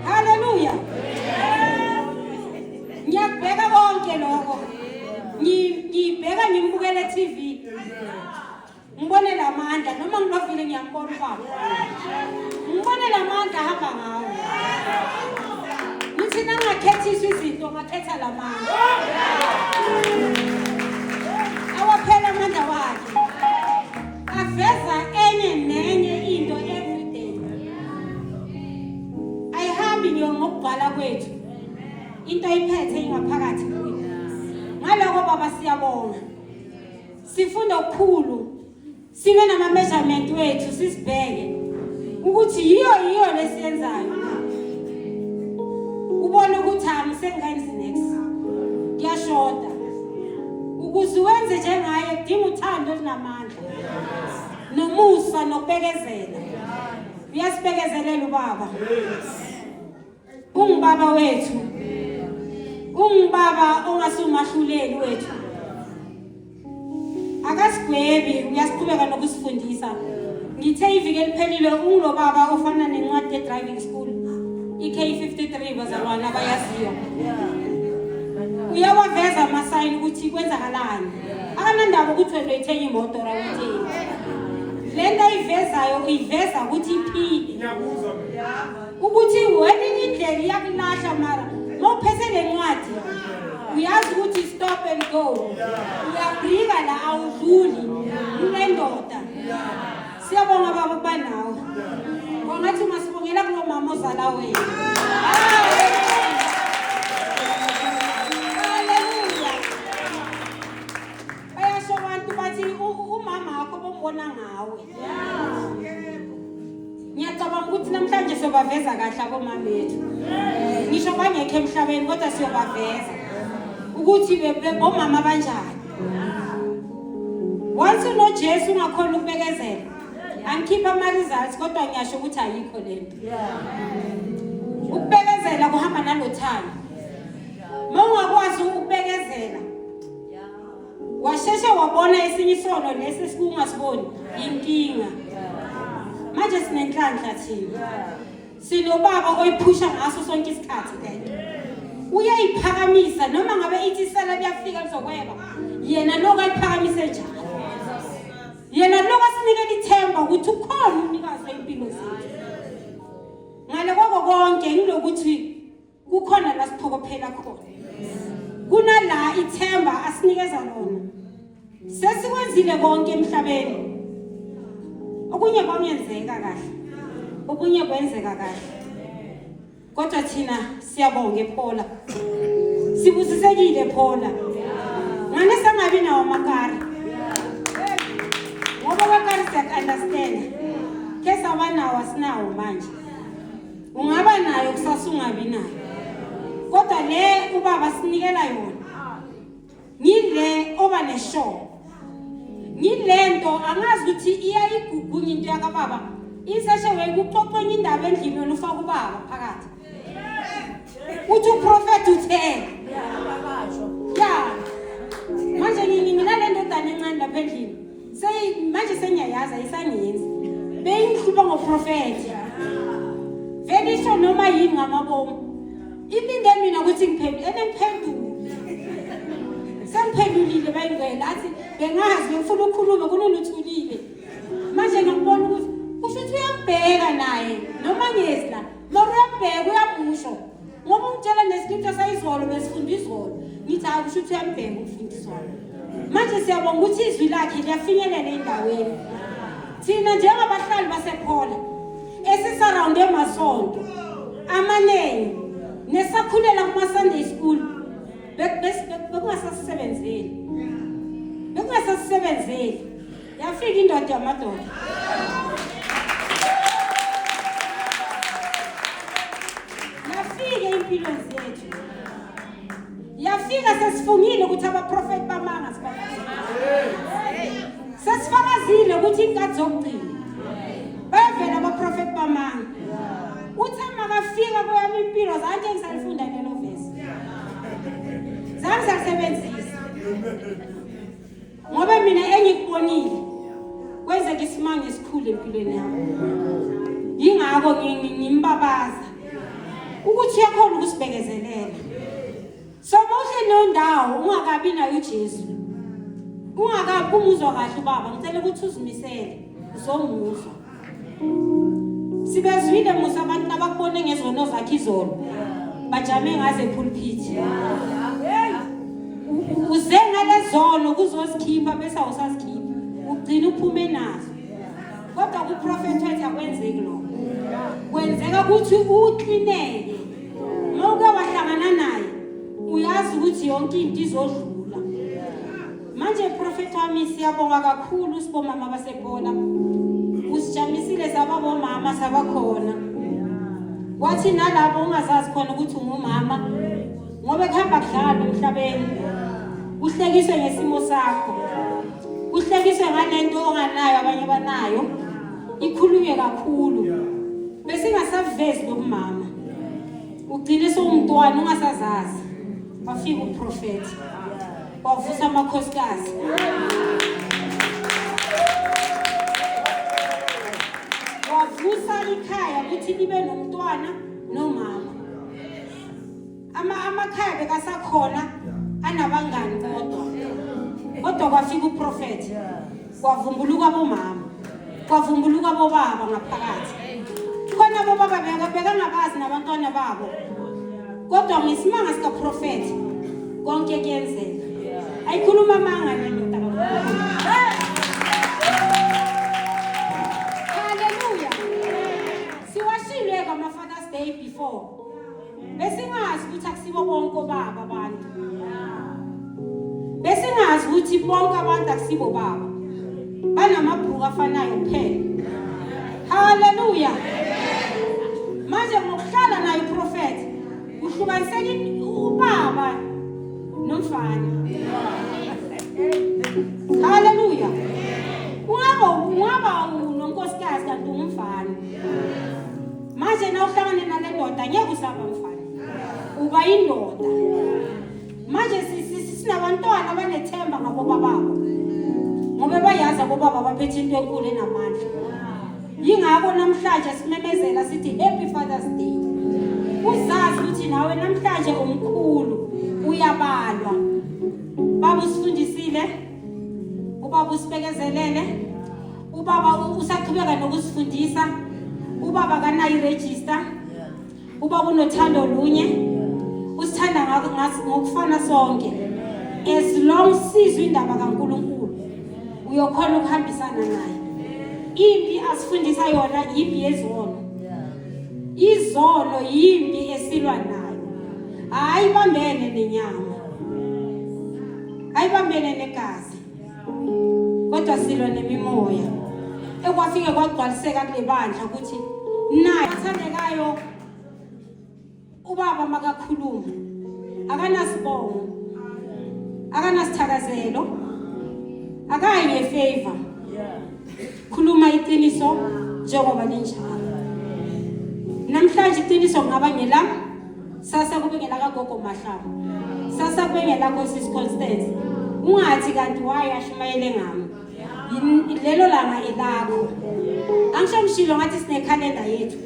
Haleluya. Ngiyakubheka konke lokho. Ngibheka ngimbukele TV. Ngibone lamandla noma ngilovile ngiyambona ubaba. Ngibone lamandla ahamba ngawo. Ngithi nangakhethiswa izinto ngakhetha lamandla. Awaphela amandla wakhe. Aveza enye nenye into everyday. Ayihambi ngiyo ngokubhala kwethu. Into ayiphethe ingaphakathi kuyo. Ngaloko baba siyabonga. Sifunda okukhulu. Sibe nama measurement wethu sisibheke ukuthi yiyo yiyo lesiyenzayo. Ubone ukuthi angisengenzi next. Kuyashoda. Ukuze wenze njengaye kudinga uthando olunamandla. Nomusa nokubekezela. Uyasibekezelela ubaba. Ungubaba wethu. Ungubaba ongasumahluleli wethu. Akasigwebi uyasiqhubeka nokusifundisa. Ngithe iviki eliphelile ungulobaba ofana nencwadi ye-driving school i-K53 bazalwane abayaziyo. Uyawaveza amasayini ukuthi kwenzakalani. Akanandaba ukuthi wena uyithenga imoto or awuyithengi. Le nto ayivezayo uyiveza ukuthi iphile. Ngiyakuzwa mina. Ukuthi wena indlela iyakulahla mara mawuphethe le ncwadi uyazi ukuthi stop and go. Uyabrika la awudluli kule ndoda. Siyabonga baba ukuba nawe. Kwangathi ungasibongela kulo mama ozala wena. Haleluya. Bayasho abantu bathi umama wakho bombona ngawe. Ngiyacabanga ukuthi namhlanje siyobaveza kahle abomama bethu. Ngisho bangekho emhlabeni kodwa siyobaveza ukuthi bomama banjani. Once unoJesu ungakhona ukubekezela. Angikhipha ama results kodwa ngiyasho ukuthi ayikho lento. Ukubekezela kuhamba nalothando. Mawungakwazi ukubekezela Washeshe wabona esinye isono lesi esikungasiboni inkinga. Manje sinenhlanhla thina. Sinobaba oyiphusha ngaso sonke isikhathi lento. Uyayiphakamisa noma ngabe ithi isela liyafika lizokweba. Yena lokho ayiphakamise njalo. Yena lokho asinikela ithemba ukuthi ukhona umnikazi wempilo zethu. Ngale kwako konke ngilokuthi kukhona la siphokophela khona kunala ithemba asinikeza lona sesikwenzile konke emhlabeni okunye kwangenzeka kahle okunye kwenzeka kahle kodwa thina siyabonga ephola sibusisekile ephola ngane sangabi nawo amakari ngoba amakari siyaku-understanda ke sawanawo asinawo manje Ungaba nayo kusasa ungabi nayo. Kodwa le ubaba sinikela yona. Ngile oba neshow. Ngilento angazi ukuthi iyayigugunya into yakababa. Iseshe wekuxoxa enye indaba endlini wena ufaka ubaba phakathi. Uthi uprofet uthe. Ya. Manje nginale ndodana encane lapha endlini. Seyi manje sengiyayazi ayisangenzi. Beyingihlupha ngoprofethi. Vele isho noma yini ngamabomu. Ilinde mina ukuthi ngiphendule, ene ngiphendule. Sengiphendulile bayingcwele athi bengazi bengifuna ukukhuluma kunini uthulile. Manje ngiyakubona ukuthi kusho ukuthi uyambheka naye noma ngezi la. Mara uyambheka uyamusho. Ngoba ungitshela nescripture sayizolo besifunda izolo. Ngithi hayi kusho ukuthi uyambheka umfundisi wami. Manje siyabonga ukuthi izwi lakhe liyafinyelela endaweni. Thina njengabahlali basePhola esisarawunde masonto amaningi nesakhulela kuma-Sunday school bekungasasisebenzeli. Bekungasasisebenzeli. Yafika indoda yamadoda. Yafika empilweni zethu. Yafika sesifungile ukuthi abaprofeti bamanga sibafakazile. Sesifakazile ukuthi inkathi zokugcina. Bayavela abaprofeti bamanga. Uthe makafika kweyami impilo zange ngisalifunda lelo vesi. Zange salisebenzisa. Ngoba mina engikubonile kwenzeka isimanga esikhulu empilweni yami. Yingakho ngimbabaza. Futhi uyakhona ukusibekezelela. So mawuhleli leyo ndawo ungakabi nayo uJesu. Ungakabi umuzwa kahle ubaba, ngicela ukuthi uzimisele uzomuzwa. Sibezwile musa abantu nabakubone ngezono zakhe izolo. Bajame ngaze epulpit. Uze ngalezono kuzozikhipha bese awusazikhipha. Ugcina uphume nazo. Kodwa kuprofethi wethu akwenzeki lokho. Kwenzeka ukuthi uklineke. Uma uke wahlangana naye uyazi ukuthi yonke into izodlula. Manje profethi wami siyabonga kakhulu sibomama baseBhola. Usijamisile saba bomama sabakhona. Wathi nalabo ungazazi khona ukuthi ungumama ngoba kuhamba kudlalwa emhlabeni. Uhlekiswe ngesimo sakho. Uhlekiswe ngalento onganayo abanye banayo. Ikhulunywe kakhulu. Besingasavezi lobumama. Ugcine sewumntwana ungasazazi. Wafika uprofethi. Wavusa amakhosikazi. Wavusa ikhaya ukuthi libe nomntwana nomama. Ama amakhaya bekasakhona anabangani kodwa. Kodwa kwafika uprofethi. Kwavumbuluka bomama. Kwavumbuluka bobaba ngaphakathi. Khona bobaba bekangabazi nabantwana babo. Kodwa ngesimanga sikaprofethi konke kuyenzeka. Ayikhuluma amanga le ndoda kaNkulunkulu. Hallelujah. Siwashilwe ngama Father's Day before. Besingazi ukuthi akusibo bonke obaba abantu. Besingazi ukuthi bonke abantu akusibo baba. Banamabhuku afanayo kuphela. Hallelujah. Manje ngokuhlala naye uprofet uhlukaniseka ubaba nomfana. Hallelujah. Ungaba unonkosikazi kanti ungumfana. Manje na uhlangane nale ndoda ngeke usaba mfana. Uba indoda. Manje sinabantwana abanethemba ngabo bababo. Ngoba bayazi abobaba baphethe into enkulu enamandla. Yingakho namhlanje simemezela sithi Happy Father's Day. Uzazi ukuthi nawe namhlanje umkhulu uyabalwa. Baba usifundisile, ubaba usibekezelele, ubaba usaqhubeka nokusifundisa, ubaba kanayo iregister, ubaba unothando lunye, usithanda ngokufana sonke. As long sizwe indaba kaNkulunkulu uyokhona ukuhambisana naye. Impi asifundisa yona impi yezono. Izono yimpi esilwa nayo. Hayi bambene nenyama. Ayibambene negazi. Kodwa silwa nemimoya. Ekwafike kwagcwaliseka kule bandla ukuthi naye athandekayo ubaba makakhuluma akanasibongo akanasithakazelo akayi ngefavor khuluma iqiniso njengoba linjalo namhlanje iqiniso kungaba ngelami sasa kube ngelakagogo Mahlaba sasa kube ngelakho sis Constance ungathi kanti why ashumayele ngami lelo langa elakho angisho ngishilo ngathi sinekhalenda yethu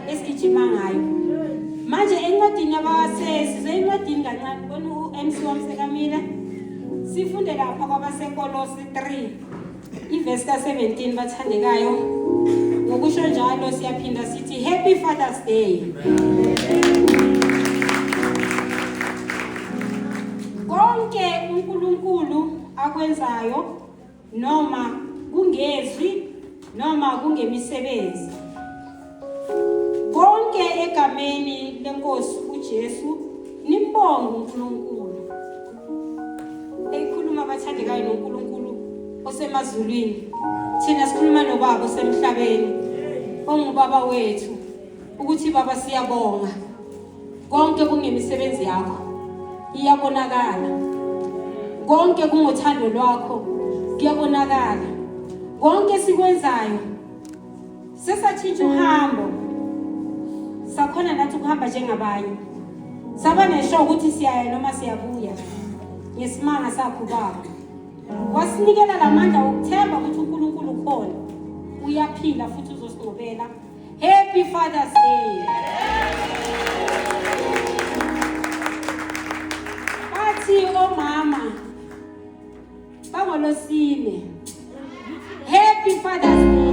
esigijima ngayo manje encwadini yabase size encwadini kancane bona u-MC wami sekamile sifunde lapha kwabaseKolosi 3 ivesi ka-17 bathandekayo ngokusho njalo siyaphinda sithi happy Father's Day konke uNkulunkulu akwenzayo noma kungezwi noma kungemisebenzi konke egameni lenkosi uJesu nimbonge uNkulunkulu eyikhuluma abathandekayo noNkulunkulu osemazulwini thina sikhuluma nobaba osemhlabeni ongubaba wethu ukuthi baba siyabonga konke kungemisebenzi yakho iyabonakala konke kungothando lwakho kuyabonakala konke sikwenzayo sesatshintsha uhambo sakhona nathi ukuhamba njengabanye saba nesho ukuthi siyaya noma siyabuya ngesimanga sakho baba wasinikela lamandla okuthemba ukuthi uNkulunkulu ukhona uyaphila futhi uzosinqobela. Happy Father's Day. Ngolosine. Happy Father's Day.